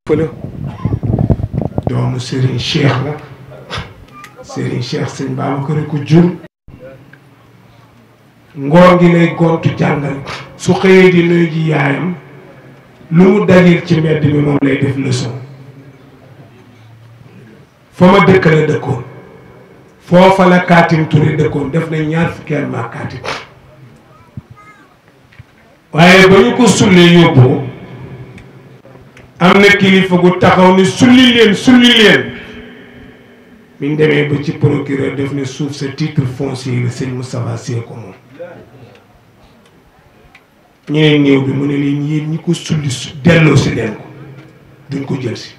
fële doomu Serigne Cheikh la Serigne Cheikh sëñ Babacar ko jur ngoor gi lay gontu jàngal su xëyee di nuyu ji yaayam lu mu dajir ci mbedd mi moom lay def leçon fa ma dëkk la dëkkoon foofa la Kaatim Touré dëkkoon def na 2 fukki at maa Kaatim waaye ba ñu ko sullee yóbbu am na kilifa gu taxaw ni sulli leen biñ demee ba ci procureur def ne suuf sa titre foncier la sëñ Moustapha Sy ko moom ñeneen néew bi mu ne leen yéen ñi ko sulli delloo si leen ko duñ ko jël si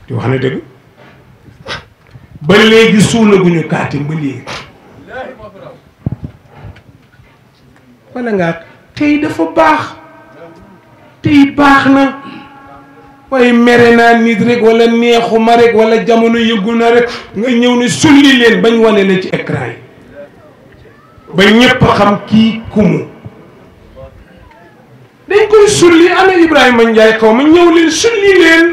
di wax na dëgg ba léegi suulaguñu Kaatim ba léegi wala ngaa tey dafa baax tey baax na waaye mere naa nit rek wala neexuma rek wala jamono yëngu na rek nga ñëw ne sulli leen bañ wane la ci écran yi ba ñépp xam kii kumu dañ koy sulli ana Ibrahima Ndiaye xaw ma ñëw leen sulli leen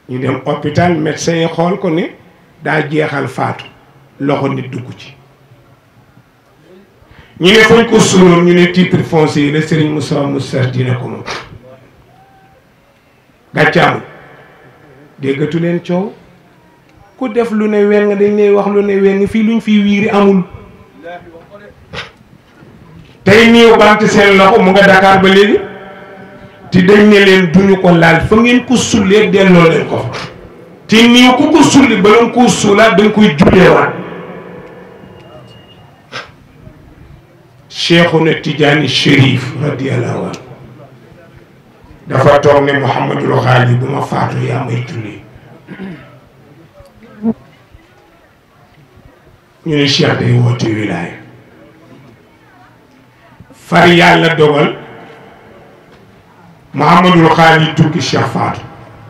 ñu dem hôpital médecin yi xool ko ni daa jeexal faatu loxo nit dugg ci ñu ne fañ ko suuloon ñu ne titre foncier la Serigne Moussa dina ko moom gàccaamu déggatu leen coow ku def lu ne weng dañ lay wax lu ne weng fii luñ fiy wiiri amul tey niiw bant seen loxo mu nga Dakar ba léegi te dañ ne leen duñu ko laal fa ngeen ko sullee delloo leen ko fa te niiw ku ko sulli ba nga ko suulaat dañ koy julleewaat Cheikhuna Tidiane Chérif radiyallahu anhu dafa toog ne Mouhamadul Xaali bu ma faatu yaa may julli ñu ne Cheikh day woote wilaaya far yàlla dogal Mouhamadul Xaali tukki Cheikh faatu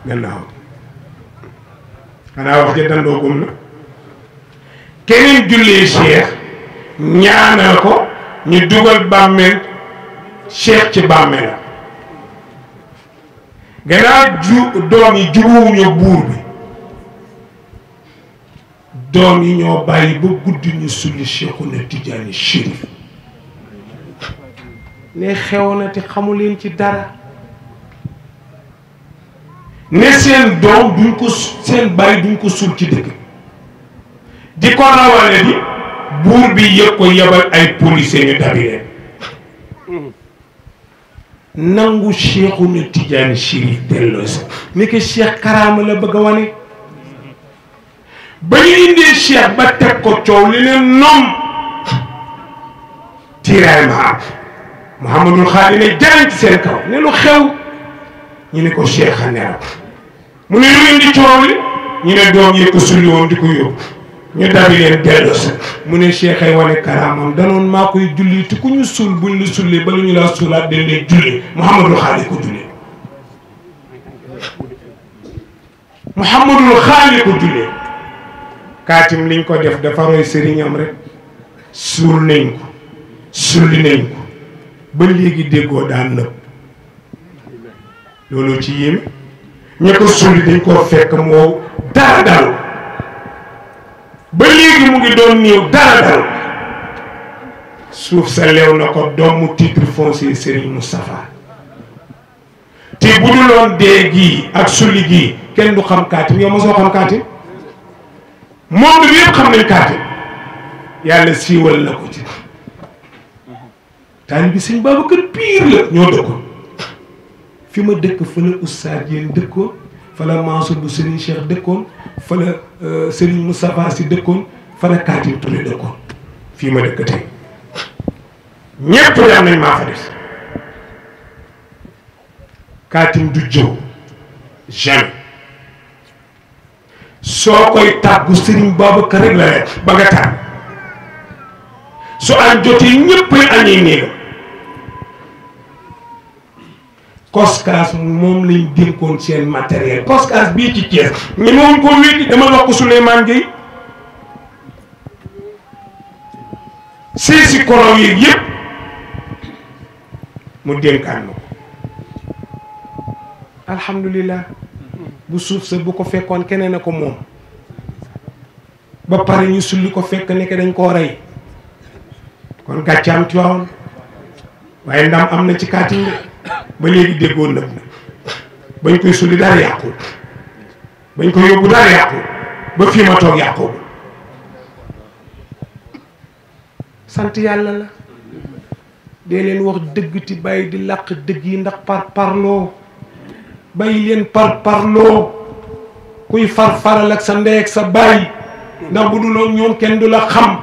gannaaw xanaa wax ja dandoogum na keneen jullee Cheikh ñaanal ko ñu dugal bàmmeel Cheikh ci bàmmeelam gannaaw doom yi jubuwuñu buur bi doom yi ñoo bàyyi ba guddi ñu sulli Cheikhuna Tidiane Chérif ne xew na te xamu leen ci dara ne seen doom duñ ko seen bàyyi duñ ko sul ci dëkk di ko rawale di buur bi yëg ko yebal ay policiers ñu dabi leen nangu Cheikhuna Tidiane Chérif delloo si ni ko Cheikh karaama la bëgg a wane ba ñu indee Cheikh ba teg ko coow li leen noom tiraillement Mouhamadul Xaali ne jarañ ci seen kaw ne lu xew ñu ne ko Cheikh a nelaw mu ne lu indi coow li ñu ne doom yi ko sulli woon di ko yóbbu ñu dabi leen delloo si mu ne Cheikh ay wane karaamam danoon maa koy julli te ku ñu suul buñ la sullee ba lu ñu laa suulaat dañ lay julli Mouhamadul Xaali ko jullee Mouhamadul Xaali ko jullee Kaatim liñ ko def dafa roy sëriñam rek suul nañ ko sulli nañ ko ba léegi déggoo daan nëb loolu ci yéeme ña ko sulli dañ koo fekk moo dara dalu ba léegi mu ngi doon néew dara dalu suuf sa leew na ko doomu titre foncier Serigne Moustapha te bu dul woon dee gii ak sulli gii kenn du xam Kaatim yow ma soo xam Kaatim monde bi yëpp xam nañ Kaatim yàlla siiwal na ko ci taalibe bi sëñ Babacar Pire la ñoo dëkkoon fi ma dëkk fa la Oustaz Diène dëkkoon fa la Mansour bu Serigne Cheikh dëkkoon fa la Serigne Moustapha Sy dëkkoon fa la Kaatim Touré dëkkoon fii ma dëkk tey ñépp am nañ maa fa def Kaatim du jëw jamais soo koy tàggu Serigne Babacar rek la rek ba nga tàgg su añ jotee ñépp ay añee néegam Koskas moom lañ dénkoon seen matériel Koskas bii ci Thiès ñu moom ko wéeti dama wax ko Souleymane Gueye si korow yi yëpp mu dénkaan ma ko alhamdulilah bu suuf sa bu ko fekkoon keneen a ko moom ba pare ñu sulli ko fekk ne que dañ koo rey kon gàccaam Tiwaawan waaye ndam am na ci Kaatim de ba léegi déggoon nëb na bañ koy sulli dara yàqul bañ ko yóbbu dara yàqul ba fii ma toog yàqul sant yàlla la dee leen wax dëgg ti bàyyi di làq dëgg yi ndax parloo bàyyi leen parloo kuy faral ak sa ndey ak sa baay ndax bu dul ñoom kenn du la xam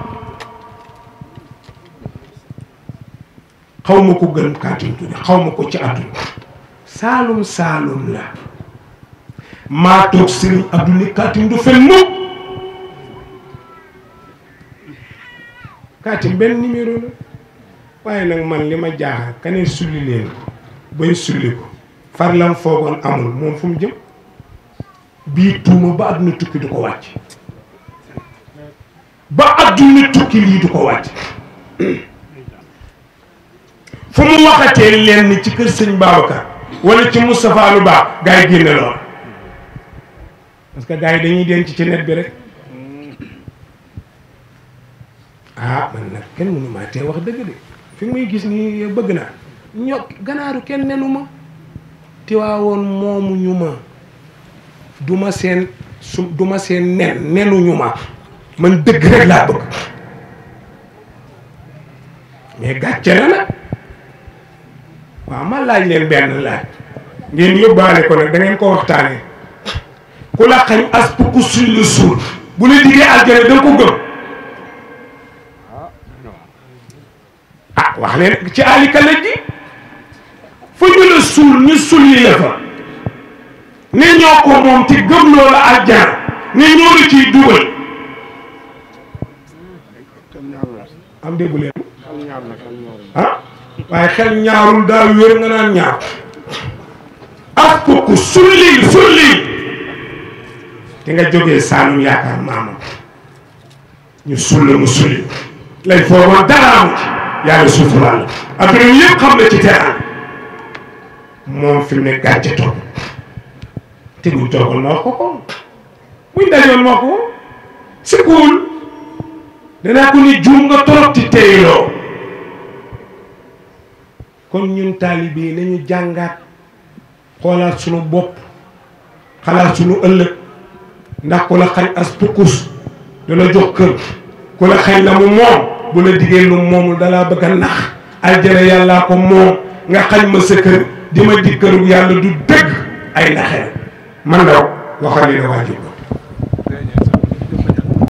xaw ma ko gën Kaatim Touré xaw ma ko ci àdduna saalum la maa toog Sëriñ Abdou ni Kaatim du fen mukk Kaatim benn numéro la waaye nag man li ma jaaxal kaneen sulli leen bañ sulli ko farlam foogoon amul moom fu mu jëm bii tuuma ba àdduna tukki du ko wàcc ba àdduna tukki lii du ko wàcc fu mu waxatee leen ci kër sëñ Babacar wala ci Moustapha lu baax gars yi génne lool parce que gars yi dañuy denc ci net bi rek ah man nag kenn mënu maa tee wax dëgg de fi muy gis nii bëgg naa ganaaru kenn nenu ma Tiwaawoon moomu ñu ma duma seen nenuñu ma man dëgg rek laa bëgg mais gàcce na nag waaw ma laaj leen benn laaj ngeen yóbbaale ko nag da ngeen ko waxtaanee ku la xañ as ku suñ la suul bu la diggee aljana da nga ko gëm ah wax leen ci alika la ji fa ñu la suul ñu sulli la fa ne ñoo ko moom te gëm loo la aljana ne ñoo la ciy dugal am déggu leen ah waaye xel ñaarul daal wér nga naan ñaar ak ko sulli te nga jógee Saalum yaakaar maamam ñu sulle mu sulli lañ foogoon dara amu ci yàlla suturaal après yëpp xam na ci teraan moom fi mu ne gàcce toog te buñ toogoon ma wax ko buñ dajoon ma wax ko si kuul danaa ko ni juum nga torop ci teyloo kon ñun taalibe yi nañu jàngaat xoolaat sunu bopp xalaat sunu ëllëg ndax ku la xañ as pukkus du la jox kër ku la xañ la mu moom bu la diggee lu moomul dalaa bëgg a nax aljana yàllaa ko moom nga xañ ma sa kër di ma di kërug yàlla du dëgg ay naxee man daw waxal li na waajib